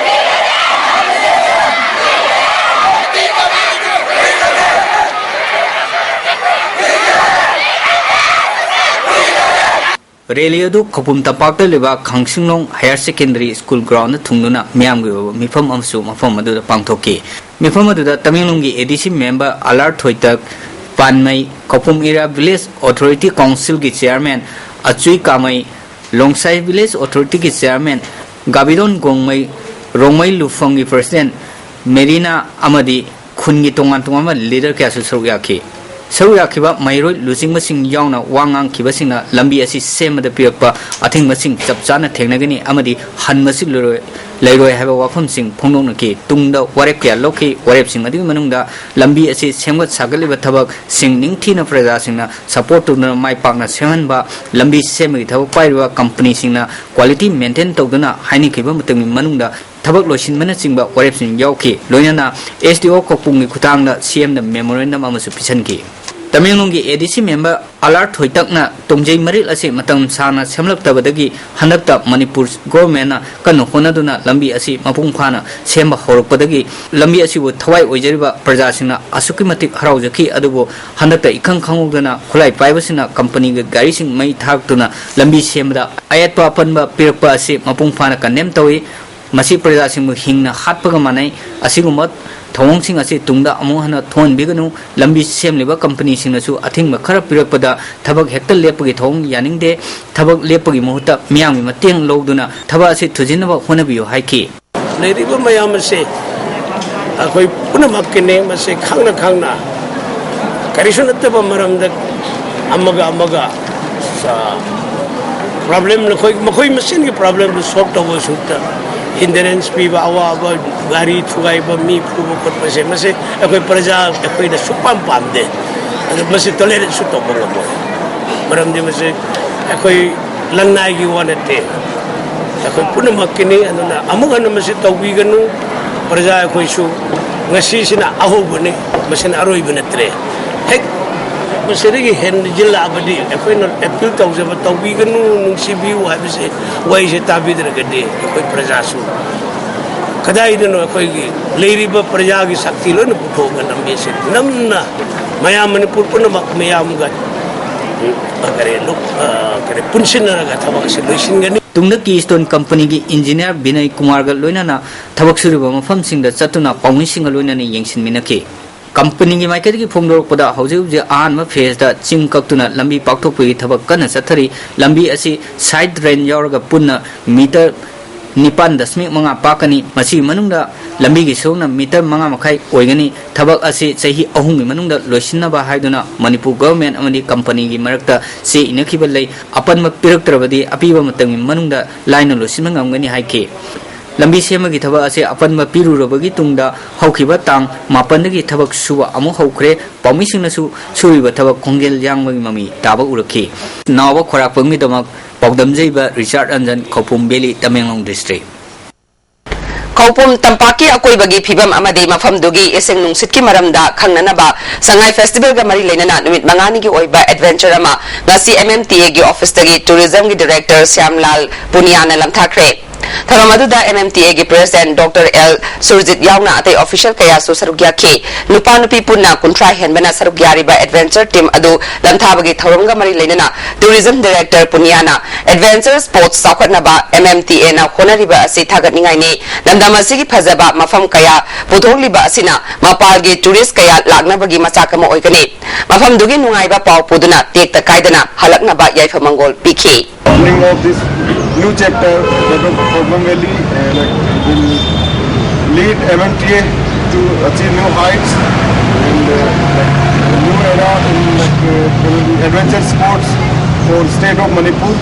ꯔꯦꯂꯤ ꯑꯗꯨ ꯈꯧꯄꯨꯝ ꯇꯝꯄꯥꯛꯇ ꯂꯩꯕ ꯈꯥꯡꯁꯤꯡꯂꯣꯡ ꯍꯥꯌꯔ ꯁꯦꯀꯦꯟꯗꯔꯤ ꯁ꯭ꯀꯨꯜ ꯒ꯭ꯔꯥꯎꯟꯗ ꯊꯨꯡꯗꯨꯅ ꯃꯤꯌꯥꯝꯒꯤ ꯑꯣꯏꯕ ꯃꯤꯐꯝ ꯑꯃꯁꯨ ꯃꯐꯝ ꯑꯗꯨꯗ ꯄꯥꯡꯊꯣꯛꯈꯤ꯫ ꯃꯤꯐꯝ ꯑꯗꯨꯗ ꯇꯃꯦꯡꯂꯣꯡꯒꯤ A D C member R R Thoitak, Panmei, Khoupum Area Village Authority Council ꯒꯤ Chairman Achui Kamei, Longsai Village Authority ꯒꯤ Chairman ꯒꯥꯕꯤꯗꯣꯟ ꯒꯣꯡꯃꯩ, ꯔꯣꯡꯃꯩ ꯂꯨꯐꯝꯒꯤ President ꯃꯦꯔꯤꯅꯥ ꯑꯃꯗꯤ ꯈꯨꯟꯒꯤ ꯇꯣꯉꯥꯟ ꯇꯣꯉꯥꯟꯕ leader ꯀꯌꯥꯁꯨ ꯁꯔꯨꯛ ꯌꯥꯈꯤ꯫ ꯁꯔꯨꯛ ꯌꯥꯈꯤꯕ ꯃꯍꯩꯔꯣꯏ ꯂꯨꯆꯤꯡꯕꯁꯤꯡ ꯌꯥꯎꯅ ꯋꯥ ꯉꯥꯡꯈꯤꯕꯁꯤꯡꯅ ꯂꯝꯕꯤ ꯑꯁꯤ ꯁꯦꯝꯕꯗ ꯄꯤꯔꯛꯄ ꯑꯊꯤꯡꯕꯁꯤꯡ ꯆꯞ ꯆꯥꯅ ꯊꯦꯡꯅꯒꯅꯤ ꯑꯃꯗꯤ ꯍꯟꯕꯁꯤ ꯂꯣꯏꯔꯣꯏ, ꯂꯩꯔꯣꯏ ꯍꯥꯏꯕ ꯋꯥꯐꯝꯁꯤꯡ ꯐꯣꯡꯗꯣꯛꯅꯈꯤ꯫ ꯇꯨꯡꯗ ꯋꯥꯔꯦꯞ ꯀꯌꯥ ꯂꯧꯈꯤ꯫ ꯋꯥꯔꯦꯞꯁꯤꯡ ꯑꯗꯨꯒꯤ ꯃꯅꯨꯡꯗ ꯂꯝꯕꯤ ꯑꯁꯤ ꯁꯦꯝꯒꯠ ꯁꯥꯒꯠꯂꯤꯕ ꯊꯕꯛꯁꯤꯡ ꯅꯤꯡꯊꯤꯅ ꯄ꯭ꯔꯖꯥꯁꯤꯡꯅ support ꯇꯧꯗꯨꯅ ꯃꯥꯏ ꯄꯥꯛꯅ ꯁꯦꯝꯍꯟꯕ, ꯂꯝꯕꯤ ꯁꯦꯝꯕꯒꯤ ꯊꯕꯛ ꯄꯥꯏꯔꯤꯕ company ꯁꯤꯡꯅ quality maintain ꯇꯧꯗꯨꯅ ꯍꯥꯏꯅꯈꯤꯕ ꯃꯇꯝꯒꯤ ꯃꯅꯨꯡꯗ ꯊꯕꯛ ꯂꯣꯏꯁꯤꯟꯕꯅꯆꯤꯡꯕ ꯋꯥꯔꯦꯞꯁꯤꯡ ꯌꯥꯎꯈꯤ꯫ ꯂꯣꯏꯅꯅ S D O ꯀꯧꯄꯨꯝꯒꯤ ꯈꯨꯠꯊꯥꯡꯗ C M ꯗ memorandum ꯑꯃꯁꯨ ꯄꯤꯁꯤꯟꯈꯤ꯫ ꯇꯃꯦꯡꯂꯣꯡꯒꯤ A D C member R R ꯊꯣꯏꯇꯛꯅ ꯇꯣꯡꯖꯩ ꯃꯔꯤꯜ ꯑꯁꯤ ꯃꯇꯝ ꯁꯥꯡꯅ ꯁꯦꯝꯂꯛꯇꯕꯗꯒꯤ ꯍꯟꯗꯛꯇ ꯃꯅꯤꯄꯨꯔ government ꯅ ꯀꯟꯅ ꯍꯣꯠꯅꯗꯨꯅ ꯂꯝꯕꯤ ꯑꯁꯤ ꯃꯄꯨꯡ ꯐꯥꯅ ꯁꯦꯝꯕ ꯍꯧꯔꯛꯄꯗꯒꯤ ꯂꯝꯕꯤ ꯑꯁꯤꯕꯨ ꯊꯋꯥꯏ ꯑꯣꯏꯖꯔꯤꯕ ꯄ꯭ꯔꯖꯥꯁꯤꯡꯅ ꯑꯁꯨꯛꯀꯤ ꯃꯇꯤꯛ ꯍꯔꯥꯎꯖꯈꯤ꯫ ꯑꯗꯨꯕꯨ ꯍꯟꯗꯛꯇ ꯏꯈꯪ ꯈꯪꯍꯧꯗꯅ ꯈꯨꯠꯂꯥꯏ ꯄꯥꯏꯕꯁꯤꯡꯅ company ꯒꯤ ꯒꯥꯔꯤꯁꯤꯡ ꯃꯩ ꯊꯥꯔꯛꯇꯨꯅ ꯂꯝꯕꯤ ꯁꯦꯝꯕꯗ ꯑꯌꯦꯠꯄ ꯑꯄꯟꯕ ꯄꯤꯔꯛꯄ ꯑꯁꯤ ꯃꯄꯨꯡ ꯐꯥꯅ condemn ꯇꯧꯏ꯫ ꯃꯁꯤ ꯄ꯭ꯔꯖꯥꯁꯤꯡꯕꯨ ꯍꯤꯡꯅ ꯍꯥꯠꯄꯒ ꯃꯥꯟꯅꯩ꯫ ꯑꯁꯤꯒꯨꯝꯕ ꯊꯧꯑꯣꯡꯁꯤꯡ ꯑꯁꯤ ꯇꯨꯡꯗ ꯑꯃꯨꯛ ꯍꯟꯅ ꯊꯣꯛꯍꯟꯕꯤꯒꯅꯨ꯫ ꯂꯝꯕꯤ ꯁꯦꯝꯂꯤꯕ company ꯁꯤꯡꯅꯁꯨ ꯑꯊꯤꯡꯕ ꯈꯔ ꯄꯤꯔꯛꯄꯗ ꯊꯕꯛ ꯍꯦꯛꯇ ꯂꯦꯞꯄꯒꯤ ꯊꯧꯑꯣꯡ ꯌꯥꯅꯤꯡꯗꯦ꯫ ꯊꯕꯛ ꯂꯦꯞꯄꯒꯤ ꯃꯍꯨꯠꯇ ꯃꯤꯌꯥꯝꯒꯤ ꯃꯇꯦꯡ ꯂꯧꯗꯨꯅ ꯊꯕꯛ ꯑꯁꯤ ꯊꯨꯖꯤꯟꯅꯕ ꯍꯣꯠꯅꯕꯤꯌꯨ ꯍꯥꯏꯈꯤ꯫ ꯂꯩꯔꯤꯕ ꯃꯌꯥꯝ ꯑꯁꯦ ꯑꯩꯈꯣꯏ ꯄꯨꯝꯅꯃꯛꯀꯤꯅꯤ꯫ ꯃꯁꯤ ꯈꯪꯅ ꯈꯪꯅ ꯀꯔꯤꯁꯨ ꯅꯠꯇꯕ ꯃꯔꯝꯗ ꯑꯃꯒ ꯑꯃꯒ, ꯑ, problem ꯅꯈꯣꯏ, ꯃꯈꯣꯏ ꯃꯁꯦꯟꯒꯤ problem ꯗꯨ solve ꯇꯧꯕ ꯁꯔꯨꯛꯇ hindrance ꯄꯤꯕ, ꯑꯋꯥꯕ, ꯒꯥꯔꯤ ꯊꯨꯒꯥꯏꯕ, ꯃꯤ ꯐꯨꯕ ꯈꯣꯠꯄꯁꯦ, ꯃꯁꯤ ꯑꯩꯈꯣꯏ ꯄ꯭ꯔꯖꯥ ꯑꯩꯈꯣꯏꯅ ꯁꯨꯛꯄꯥꯝ ꯄꯥꯝꯗꯦ꯫ ꯑꯗꯨ ꯃꯁꯤ tolerate ꯁꯨ ꯇꯧꯕ ꯉꯝꯃꯣꯏ꯫ ꯃꯔꯝꯗꯤ ꯃꯁꯤ ꯑꯩꯈꯣꯏ ꯂꯅꯥꯏꯒꯤ ꯋꯥ ꯅꯠꯇꯦ, ꯑꯩꯈꯣꯏ ꯄꯨꯝꯅꯃꯛꯀꯤꯅꯤ꯫ ꯑꯗꯨꯅ ꯑꯃꯨꯛ ꯍꯟꯅ ꯃꯁꯤ ꯇꯧꯕꯤꯒꯅꯨ꯫ ꯄ꯭ꯔꯖꯥ ꯑꯩꯈꯣꯏꯁꯨ ꯉꯁꯤꯁꯤꯅ ꯑꯍꯧꯕꯅꯤ, ꯃꯁꯤꯅ ꯑꯔꯣꯏꯕ ꯅꯠꯇ꯭ꯔꯦ꯫ ꯍꯦꯛ ꯃꯁꯤꯗꯒꯤ ꯍꯦꯟꯖꯤꯜꯂꯛꯑꯕꯗꯤ ꯑꯩꯈꯣꯏꯅ appeal ꯇꯧꯖꯕ, ꯇꯧꯕꯤꯒꯅꯨ, ꯅꯨꯡꯁꯤꯕꯤꯌꯨ ꯍꯥꯏꯕꯁꯦ, ꯋꯥꯍꯩꯁꯦ ꯇꯥꯕꯤꯗ꯭ꯔꯒꯗꯤ ꯑꯩꯈꯣꯏ ꯄ꯭ꯔꯖꯥꯁꯨ ꯀꯗꯥꯏꯗꯅꯣ ꯑꯩꯈꯣꯏꯒꯤ ꯂꯩꯔꯤꯕ ꯄ꯭ꯔꯖꯥꯒꯤ ꯁꯛꯇꯤ ꯂꯣꯏꯅ ꯄꯨꯊꯣꯛꯑꯒ ꯂꯝꯕꯤ ꯑꯁꯤ ꯅꯝꯅ ꯃꯌꯥꯝ ꯃꯅꯤꯄꯨꯔ ꯄꯨꯝꯅꯃꯛ ꯃꯌꯥꯝꯒ, ꯎꯝ, ꯀꯔꯤ, ꯂꯨꯞ-, ꯑ, ꯀꯔꯤ, ꯄꯨꯟꯁꯤꯟꯅꯔꯒ ꯊꯕꯛ ꯑꯁꯤ ꯂꯣꯏꯁꯤꯟꯒꯅꯤ꯫ ꯇꯨꯡꯗ Keystone company ꯒꯤ engineer ꯕꯤꯅꯌ ꯀꯨꯃꯥꯔꯒ ꯂꯣꯏꯅꯅ ꯊꯕꯛ ꯁꯨꯔꯤꯕ ꯃꯐꯝꯁꯤꯡꯗ ꯆꯠꯇꯨꯅ ꯄꯥꯎꯃꯤꯁꯤꯡꯒ ꯂꯣꯏꯅꯅ ꯌꯦꯡꯁꯤꯟꯃꯤꯟꯅꯈꯤ꯫ ꯀꯝꯄꯅꯤꯒꯤ ꯃꯥꯏꯀꯩꯗꯒꯤ ꯐꯣꯡꯗꯣꯔꯛꯄꯗ, ꯍꯧꯖꯤꯛ ꯍꯧꯖꯤꯛ ꯑꯍꯥꯟꯕ ꯐꯦꯖꯇ ꯆꯤꯡ ꯀꯛꯇꯨꯅ ꯂꯝꯕꯤ ꯄꯥꯛꯊꯣꯛꯄꯒꯤ ꯊꯕꯛ ꯀꯟꯅ ꯆꯠꯊꯔꯤ꯫ ꯂꯝꯕꯤ ꯑꯁꯤ ꯁꯥꯏꯠ ꯗ꯭ꯔꯦꯟ ꯌꯥꯎꯔꯒ ꯄꯨꯟꯅ ꯃꯤꯇꯔ ꯅꯤꯄꯥꯟ ꯗꯁꯃꯤꯛ ꯃꯉꯥ ꯄꯥꯛꯀꯅꯤ꯫ ꯃꯁꯤꯒꯤ ꯃꯅꯨꯡꯗ ꯂꯝꯕꯤꯒꯤ ꯁꯔꯨꯛꯅ ꯃꯤꯇꯔ ꯃꯉꯥ ꯃꯈꯥꯏ ꯑꯣꯏꯒꯅꯤ꯫ ꯊꯕꯛ ꯑꯁꯤ ꯆꯍꯤ ꯑꯍꯨꯝꯒꯤ ꯃꯅꯨꯡꯗ ꯂꯣꯏꯁꯤꯟꯅꯕ ꯍꯥꯏꯗꯨꯅ ꯃꯅꯤꯄꯨꯔ ꯒꯚꯔꯟꯃꯦꯟꯠ ꯑꯃꯗꯤ ꯀꯝꯄꯅꯤꯒꯤ ꯃꯔꯛꯇ ꯆꯦ ꯏꯅꯈꯤꯕ ꯂꯩ꯫ ꯑꯄꯟꯕ ꯄꯤꯔꯛꯇ꯭ꯔꯕꯗꯤ ꯑꯄꯤꯕ ꯃꯇꯝꯒꯤ ꯃꯅꯨꯡꯗ ꯂꯥꯏꯅ ꯂꯣꯏꯁꯤꯟꯕ ꯉꯝꯒꯅꯤ ꯍꯥꯏꯈꯤ꯫ ꯂꯝꯕꯤ ꯁꯦꯝꯕꯒꯤ ꯊꯕꯛ ꯑꯁꯤ ꯑꯄꯟꯕ ꯄꯤꯔꯨꯔꯕꯒꯤ ꯇꯨꯡꯗ ꯍꯧꯈꯤꯕ ꯇꯥꯡ ꯃꯥꯄꯟꯗꯒꯤ ꯊꯕꯛ ꯁꯨꯕ ꯑꯃꯨꯛ ꯍꯧꯈ꯭ꯔꯦ꯫ ꯄꯥꯎꯃꯤꯁꯤꯡꯅꯁꯨ ꯁꯨꯔꯤꯕ ꯊꯕꯛ ꯈꯣꯡꯖꯦꯜ ꯌꯥꯡꯕꯒꯤ ꯃꯃꯤ ꯇꯥꯕ ꯎꯔꯛꯈꯤ꯫ ꯅꯥꯎꯕ ꯈꯣꯏꯔꯥꯛꯄꯝꯒꯤꯗꯃꯛ ꯄꯥꯎꯗꯝꯖꯩꯕ ꯔꯤꯆꯥꯔꯗ ꯔꯟꯖꯟ, ꯈꯧꯄꯨꯝ ꯚꯦꯂꯤ, ꯇꯃꯦꯡꯂꯣꯡ ꯗꯤꯁꯇ꯭ꯔꯤꯛ꯫ ꯈꯧꯄꯨꯝ ꯇꯝꯄꯥꯛꯀꯤ ꯑꯀꯣꯏꯕꯒꯤ ꯐꯤꯕꯝ ꯑꯃꯗꯤ ꯃꯐꯝꯗꯨꯒꯤ ꯏꯁꯤꯡ ꯅꯨꯡꯁꯤꯠꯀꯤ ꯃꯔꯝꯗ ꯈꯪꯅꯅꯕ ꯁꯉꯥꯏ ꯐꯦꯁꯇꯤꯚꯦꯜꯒ ꯃꯔꯤ ꯂꯩꯅꯅ ꯅꯨꯃꯤꯠ ꯃꯉꯥꯅꯤꯒꯤ ꯑꯣꯏꯕ ꯑꯦꯗꯚꯦꯟꯆꯔ ꯑꯃ ꯉꯁꯤ ꯑꯦꯝ ꯑꯦꯝ ꯇꯤ ꯑꯦꯒꯤ ꯑꯣꯐꯤꯁꯇꯒꯤ ꯇꯨꯔꯤꯖꯝꯒꯤ ꯗꯤꯔꯦꯛꯇꯔ ꯁ꯭ꯌꯥꯝꯂꯥꯜ ꯄꯨꯅꯤꯌꯥꯅ ꯂꯝꯊꯥꯈ꯭ꯔꯦ꯫ ꯊꯧꯔꯝ ꯑꯗꯨꯗ ꯑꯦꯝ ꯑꯦꯝ ꯇꯤ ꯑꯦꯒꯤ ꯄ꯭ꯔꯦꯁꯤꯗꯦꯟꯠ ꯗꯣꯛꯇꯔ ꯑꯦꯜ ꯁꯨꯔꯖꯤꯠ ꯌꯥꯎꯅ ꯑꯇꯩ ꯑꯣꯐꯤꯁꯤꯌꯦꯜ ꯀꯌꯥꯁꯨ ꯁꯔꯨꯛ ꯌꯥꯈꯤ꯫ ꯅꯨꯄꯥ ꯅꯨꯄꯤ ꯄꯨꯟꯅ ꯀꯨꯟꯊ꯭ꯔꯥ ꯍꯦꯟꯕꯅ ꯁꯔꯨꯛ ꯌꯥꯔꯤꯕ ꯑꯦꯗꯚꯦꯟꯆꯔ ꯇꯤꯝ ꯑꯗꯨ ꯂꯝꯊꯥꯕꯒꯤ ꯊꯧꯔꯝꯒ ꯃꯔꯤ ꯂꯩꯅꯅ ꯇꯨꯔꯤꯖꯝ ꯗꯤꯔꯦꯛꯇꯔ ꯄꯨꯅꯤꯌꯥꯅ ꯑꯦꯗꯚꯦꯟꯆꯔ ꯁ꯭ꯄꯣꯔꯠꯁ ꯆꯥꯎꯈꯠꯅꯕ ꯑꯦꯝ ꯑꯦꯝ ꯇꯤ ꯑꯦꯅ ꯍꯣꯠꯅꯔꯤꯕ ꯑꯁꯤ ꯊꯥꯒꯠꯅꯤꯡꯉꯥꯏꯅꯤ꯫ ꯂꯝꯗꯝ ꯑꯁꯤꯒꯤ ꯐꯖꯕ ꯃꯐꯝ ꯀꯌꯥ ꯄꯨꯊꯣꯛꯂꯤꯕ ꯑꯁꯤꯅ ꯃꯄꯥꯜꯒꯤ ꯇꯨꯔꯤꯁ ꯀꯌꯥ ꯂꯥꯛꯅꯕꯒꯤ ꯃꯆꯥꯛ ꯑꯃ ꯑꯣꯏꯒꯅꯤ꯫ ꯃꯐꯝꯗꯨꯒꯤ ꯅꯨꯡꯉꯥꯏꯕ ꯄꯥꯎ ꯄꯨꯗꯨꯅ ꯇꯦꯛꯇ ꯀꯥꯏꯗꯅ ꯍꯜꯂꯛꯅꯕ ꯌꯥꯏꯐ ꯃꯪꯒꯣꯜ ꯄꯤꯈꯤ꯫ Opening of this new chapter that of Khawpum Valley, uh, like, will lead M M T A to achieve new heights and, uh, like, a new era in, like, uh, adventure sports for state of Manipur.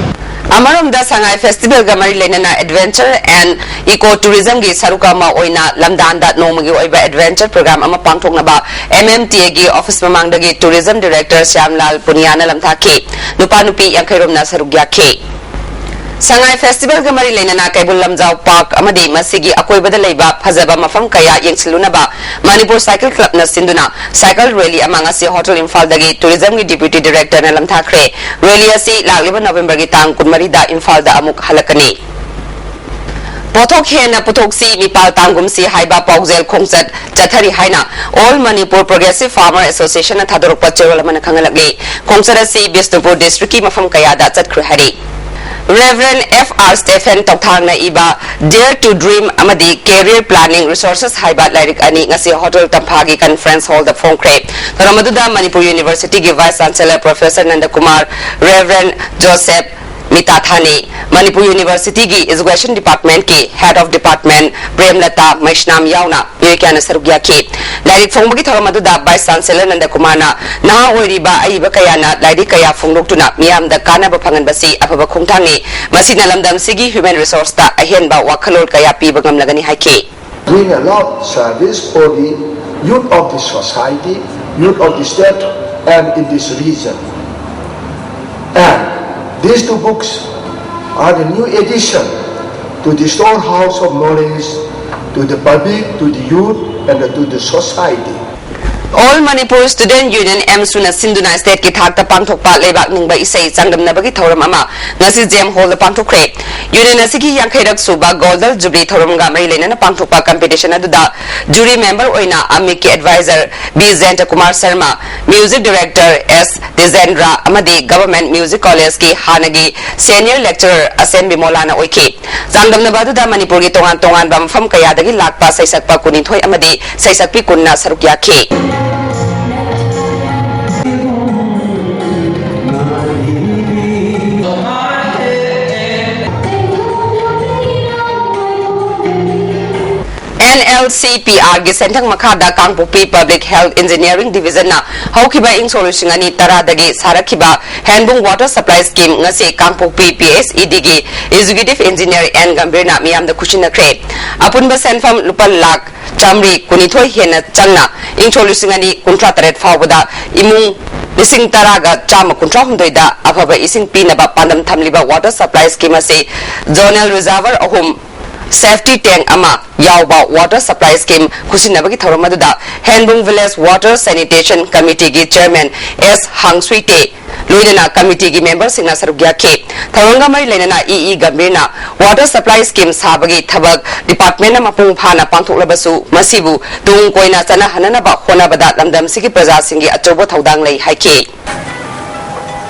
ꯑꯃꯔꯣꯝꯗ ꯁꯉꯥꯏ ꯐꯦꯁꯇꯤꯚꯦꯜꯒ ꯃꯔꯤ ꯂꯩꯅꯅ adventure and eco ꯇꯨꯔꯤꯖꯝꯒꯤ ꯁꯔꯨꯛ ꯑꯃ ꯑꯣꯏꯅ ꯂꯝꯗꯥꯟꯗ ꯅꯣꯡꯃꯒꯤ ꯑꯣꯏꯕ adventure programme ꯑꯃ ꯄꯥꯡꯊꯣꯛꯅꯕ ꯑꯦꯝ ꯑꯦꯝ ꯇꯤ ꯑꯦꯒꯤ ꯑꯣꯐꯤꯁ ꯃꯃꯥꯡꯗꯒꯤ ꯇꯨꯔꯤꯖꯝ ꯗꯤꯔꯦꯛꯇꯔ ꯁ꯭ꯌꯥꯝꯂꯥꯜ ꯄꯨꯅꯤꯌꯥꯅ ꯂꯝꯊꯥꯈꯤ꯫ ꯅꯨꯄꯥ ꯅꯨꯄꯤ ꯌꯥꯡꯈꯩꯔꯣꯝꯅ ꯁꯔꯨꯛ ꯌꯥꯈꯤ꯫ ꯁꯉꯥꯏ ꯐꯦꯁꯇꯤꯚꯦꯜꯒ ꯃꯔꯤ ꯂꯩꯅꯅ ꯀꯩꯕꯨꯜ ꯂꯝꯖꯥꯎ ꯄꯥꯔꯛ ꯑꯃꯗꯤ ꯃꯁꯤꯒꯤ ꯑꯀꯣꯏꯕꯗ ꯂꯩꯕ ꯐꯖꯕ ꯃꯐꯝ ꯀꯌꯥ ꯌꯦꯡꯁꯤꯜꯂꯨꯅꯕ ꯃꯅꯤꯄꯨꯔ ꯁꯥꯏꯀꯜ ꯀ꯭ꯂꯕꯅ ꯁꯤꯟꯗꯨꯅ ꯁꯥꯏꯀꯜ ꯔꯦꯂꯤ ꯑꯃ ꯉꯁꯤ ꯍꯣꯇꯦꯜ ꯏꯝꯐꯥꯜꯗꯒꯤ ꯇꯨꯔꯤꯖꯝꯒꯤ ꯗꯤꯄ꯭ꯌꯨꯇꯤ ꯗꯤꯔꯦꯛꯇꯔꯅ ꯂꯝꯊꯥꯈ꯭ꯔꯦ꯫ ꯔꯦꯂꯤ ꯑꯁꯤ ꯂꯥꯛꯂꯤꯕ ꯅꯣꯕꯦꯝꯕꯔꯒꯤ ꯇꯥꯡ ꯀꯨꯟꯃꯔꯤꯗ ꯏꯝꯐꯥꯜꯗ ꯑꯃꯨꯛ ꯍꯜꯂꯛꯀꯅꯤ꯫ ꯄꯣꯠꯊꯣꯛ ꯍꯦꯟꯅ ꯄꯨꯊꯣꯛꯁꯤ, ꯃꯤꯄꯥꯜ ꯇꯥꯡꯒꯨꯝꯁꯤ ꯍꯥꯏꯕ ꯄꯥꯎꯖꯦꯜ ꯈꯣꯡꯆꯠ ꯆꯠꯊꯔꯤ ꯍꯥꯏꯅ All Manipur Progressive Farmer Associationꯅ ꯊꯥꯗꯣꯔꯛꯄ ꯆꯦꯔꯣꯜ ꯑꯃꯅ ꯈꯪꯍꯜꯂꯛꯂꯤ꯫ ꯈꯣꯡꯆꯠ ꯑꯁꯤ ꯕꯤꯁꯅꯨꯄꯨꯔ ꯗꯤꯁꯇ꯭ꯔꯤꯛꯀꯤ ꯃꯐꯝ ꯀꯌꯥꯗ ꯆꯠꯈ꯭ꯔꯦ ꯍꯥꯏꯔꯤ꯫ Reverend F R Stephen ꯇꯧꯊꯥꯡꯅ ꯏꯕ Dare to Dream ꯑꯃꯗꯤ Career Planning Resources ꯍꯥꯏꯕ ꯂꯥꯏꯔꯤꯛ ꯑꯅꯤ ꯉꯁꯤ ꯍꯣꯇꯦꯜ ꯇꯝꯐꯥꯒꯤ conference hall ꯗ ꯐꯣꯡꯈ꯭ꯔꯦ꯫ ꯊꯧꯔꯝ ꯑꯗꯨꯗ ꯃꯅꯤꯄꯨꯔ University ꯒꯤ Vice Chancellor Professor ꯅꯟꯗꯀꯨꯃꯥꯔ, Reverend Joseph ꯃꯤꯇꯥꯊꯥꯅꯤ, Manipur University ꯒꯤ Education Department ꯀꯤ Head of Department ꯄ꯭ꯔꯦꯝꯂꯇꯥ ꯃꯩꯁꯅꯥꯝ ꯌꯥꯎꯅ ꯃꯤꯑꯣꯏ ꯀꯌꯥꯅ ꯁꯔꯨꯛ ꯌꯥꯈꯤ꯫ ꯂꯥꯏꯔꯤꯛ ꯐꯣꯡꯕꯒꯤ ꯊꯧꯔꯝ ꯑꯗꯨꯗ Vice Chancellor ꯅꯟꯗꯀꯨꯃꯥꯔꯅ ꯅꯍꯥ ꯑꯣꯏꯔꯤꯕ ꯑꯏꯕ ꯀꯌꯥꯅ ꯂꯥꯏꯔꯤꯛ ꯀꯌꯥ ꯐꯣꯡꯗꯣꯛꯇꯨꯅ ꯃꯤꯌꯥꯝꯗ ꯀꯥꯟꯅꯕ ꯐꯪꯍꯟꯕꯁꯤ ꯑꯐꯕ ꯈꯣꯡꯊꯥꯡꯅꯤ꯫ ꯃꯁꯤꯅ ꯂꯝꯗꯝꯁꯤꯒꯤ human resource ꯇ ꯑꯍꯦꯟꯕ ꯋꯥꯈꯜꯂꯣꯟ ꯀꯌꯥ ꯄꯤꯕ ꯉꯝꯂꯒꯅꯤ ꯍꯥꯏꯈꯤ꯫ Doing a lot of service for the youth of the society, youth of the state, and in this region. And these two books are the new addition to the storehouse of knowledge to the public, to the youth, and to the society. All Manipur Student Union, ꯑꯦꯝꯁꯨꯅ ꯁꯤꯟꯗꯨꯅ state ꯀꯤ ꯊꯥꯛꯇ ꯄꯥꯡꯊꯣꯛꯄ ꯂꯩꯕꯥꯛ ꯅꯤꯡꯕ ꯏꯁꯩ ꯆꯥꯡꯗꯝꯅꯕꯒꯤ ꯊꯧꯔꯝ ꯑꯃ ꯉꯁꯤ ꯖꯦꯝ ꯍꯣꯜꯗ ꯄꯥꯡꯊꯣꯛꯈ꯭ꯔꯦ꯫ Union ꯑꯁꯤꯒꯤ ꯌꯥꯡꯈꯩꯔꯛ ꯁꯨꯕ Golden Jubilee ꯊꯧꯔꯝꯒ ꯃꯔꯤ ꯂꯩꯅꯅ ꯄꯥꯡꯊꯣꯛꯄ competition ꯑꯗꯨꯗ jury member ꯑꯣꯏꯅ ꯑꯃꯤꯛꯀꯤ advisor B Jayanta Kumar Sharma, music director S Tejendra ꯑꯃꯗꯤ Government Music College ꯀꯤ ꯍꯥꯟꯅꯒꯤ senior lecturer ꯑꯁꯦꯟ ꯕꯤꯃꯣꯂꯥꯅ ꯑꯣꯏꯈꯤ꯫ ꯆꯥꯡꯗꯝꯅꯕ ꯑꯗꯨꯗ ꯃꯅꯤꯄꯨꯔꯒꯤ ꯇꯣꯉꯥꯟ ꯇꯣꯉꯥꯟꯕ ꯃꯐꯝ ꯀꯌꯥꯗꯒꯤ ꯂꯥꯛꯄ ꯁꯩꯁꯛꯄ ꯀꯨꯟꯅꯤꯊꯣꯏ ꯑꯃꯗꯤ ꯁꯩꯁꯛꯄꯤ ꯀꯨꯟꯅ ꯁꯔꯨꯛ ꯌꯥꯈꯤ꯫ And L C P R ꯒꯤ ꯁꯦꯟꯊꯪ ꯃꯈꯥꯗ ꯀꯥꯡꯄꯣꯛꯄꯤ Public Health Engineering Division ꯅ ꯍꯧꯈꯤꯕ ꯏꯪ ꯁꯣꯛ ꯂꯤꯁꯤꯡ ꯑꯅꯤ ꯇꯔꯥꯗꯒꯤ ꯁꯥꯔꯛꯈꯤꯕ ꯍꯦꯟꯕꯨꯡ Water Supply Scheme ꯉꯁꯤ ꯀꯥꯡꯄꯣꯛꯄꯤ ꯄꯤ ꯑꯩꯆ ꯏ ꯗꯤ ꯒꯤ Executive Engineer ꯑꯦꯟ ꯒꯝꯚꯤꯔꯅ ꯃꯤꯌꯥꯝꯗ ꯈꯨꯠꯁꯤꯟꯅꯈ꯭ꯔꯦ꯫ ꯑꯄꯨꯟꯕ ꯁꯦꯟꯐꯝ ꯂꯨꯄꯥ ꯂꯥꯈ ꯆꯥꯃꯔꯤ ꯀꯨꯟꯅꯤꯊꯣꯏ ꯍꯦꯟꯅ ꯆꯪꯅ ꯏꯪ ꯁꯣꯛ ꯂꯤꯁꯤꯡ ꯑꯅꯤ ꯀꯨꯟꯊ꯭ꯔꯥ ꯇꯔꯦꯠ ꯐꯥꯎꯕꯗ ꯏꯃꯨꯡ ꯂꯤꯁꯤꯡ ꯇꯔꯥꯒ ꯆꯥꯝꯃ ꯀꯨꯟꯊ꯭ꯔꯥ ꯍꯨꯝꯗꯣꯏꯗ ꯑꯐꯕ ꯏꯁꯤꯡ ꯄꯤꯅꯕ ꯄꯥꯟꯗꯝ ꯊꯝꯂꯤꯕ Water Supply Scheme ꯑꯁꯤ zonal reservoir ꯑꯍꯨꯝ, safety tank ꯑꯃ ꯌꯥꯎꯕ Water Supply Scheme ꯈꯨꯠꯁꯤꯟꯅꯕꯒꯤ ꯊꯧꯔꯝ ꯑꯗꯨꯗ ꯍꯦꯟꯕꯨꯡ Village Water Sanitation Committee ꯒꯤ Chairman ꯑꯦꯁ ꯍꯥꯡꯁꯨꯏꯇꯦ ꯂꯣꯏꯅꯅ committee ꯒꯤ member ꯁꯤꯡꯅ ꯁꯔꯨꯛ ꯌꯥꯈꯤ꯫ ꯊꯧꯔꯝꯒ ꯃꯔꯤ ꯂꯩꯅꯅ E E ꯒꯝꯚꯤꯔꯅ Water Supply Scheme ꯁꯥꯕꯒꯤ ꯊꯕꯛ department ꯅ ꯃꯄꯨꯡ ꯐꯥꯅ ꯄꯥꯡꯊꯣꯛꯂꯕꯁꯨ ꯃꯁꯤꯕꯨ ꯇꯨꯡ ꯀꯣꯏꯅ ꯆꯠꯅꯍꯟꯅꯅꯕ ꯍꯣꯠꯅꯕꯗ ꯂꯝꯗꯝꯁꯤꯒꯤ ꯄ꯭ꯔꯖꯥꯁꯤꯡꯒꯤ ꯑꯆꯧꯕ ꯊꯧꯗꯥꯡ ꯂꯩ ꯍꯥꯏꯈꯤ꯫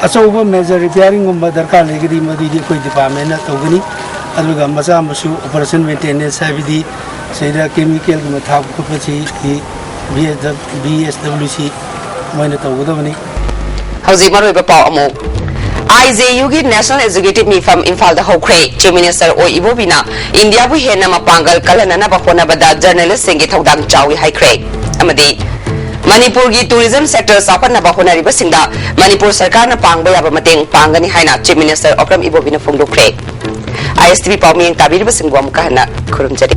ꯑꯆꯧꯕ ꯃꯦꯖꯔ ꯔꯤꯄꯤꯌꯥꯔꯤꯡꯒꯨꯝꯕ ꯗꯔꯀꯥꯔ ꯂꯩꯔꯒꯗꯤ ꯃꯗꯨꯗꯤ ꯑꯩꯈꯣꯏ ꯗꯤꯄꯥꯔꯠꯃꯦꯟꯅ ꯇꯧꯒꯅꯤ꯫ ꯑꯗꯨꯒ ꯃꯆꯥ ꯃꯁꯨ ꯑꯣꯄꯔꯦꯁꯟ ꯃꯦꯟꯇꯦꯅꯦꯟꯁ ꯍꯥꯏꯕꯗꯤ ꯁꯤꯗ ꯀꯦꯃꯤꯀꯦꯜꯒꯨꯝꯕ ꯊꯥꯕ ꯈꯣꯠꯄꯁꯤ ꯕꯤ ꯑꯦꯁ ꯗꯕ꯭ꯂꯤꯎ ꯁꯤ ꯃꯣꯏꯅ ꯇꯧꯒꯗꯕꯅꯤ꯫ ꯍꯧꯖꯤꯛ ꯃꯔꯨꯑꯣꯏꯕ ꯄꯥꯎ ꯑꯃꯨꯛ꯫ ꯑꯥꯏ ꯖꯦ ꯌꯨꯒꯤ ꯅꯦꯁꯅꯦꯜ ꯑꯦꯛꯖꯤꯀ꯭ꯌꯨꯇꯤꯚ ꯃꯤꯐꯝ ꯏꯝꯐꯥꯜꯗ ꯍꯧꯈ꯭ꯔꯦ꯫ ꯆꯤꯐ ꯃꯤꯅꯤꯁꯇꯔ ꯑꯣꯏ ꯏꯕꯣꯕꯤꯅ ꯏꯟꯗꯤꯌꯥꯕꯨ ꯍꯦꯟꯅ ꯃꯄꯥꯡꯒꯜ ꯀꯜꯍꯟꯅꯅꯕ ꯍꯣꯠꯅꯕꯗ ꯖꯔꯅꯦꯂꯤꯁꯁꯤꯡꯒꯤ ꯊꯧꯗꯥꯡ ꯆꯥꯎꯏ ꯍꯥꯏꯈ꯭ꯔꯦ꯫ ꯑꯃꯗꯤ ꯃꯅꯤꯄꯨꯔꯒꯤ ꯇꯨꯔꯤꯖꯝ ꯁꯦꯛꯇꯔ ꯆꯥꯎꯈꯠꯅꯕ ꯍꯣꯠꯅꯔꯤꯕꯁꯤꯡꯗ ꯃꯅꯤꯄꯨꯔ ꯁꯔꯀꯥꯔꯅ ꯄꯥꯡꯕ ꯌꯥꯕ ꯃꯇꯦꯡ ꯄꯥꯡꯒꯅꯤ ꯍꯥꯏꯅ ꯆꯤꯐ ꯃꯤꯅꯤꯁꯇꯔ ꯑꯣꯀ꯭ꯔꯝ ꯏꯕꯣꯕꯤꯅ ꯐꯣꯡꯗꯣꯛꯈ꯭ꯔꯦ꯫ ꯑꯥꯏ ꯑꯦꯁ ꯇꯤ ꯚꯤ ꯄꯥꯎꯃꯤ ꯇꯥꯕꯤꯔꯤꯕꯁꯤꯡꯕꯨ ꯑꯃꯨꯛꯀ ꯍꯟꯅ ꯈꯨꯔꯨꯝꯖꯔꯤ꯫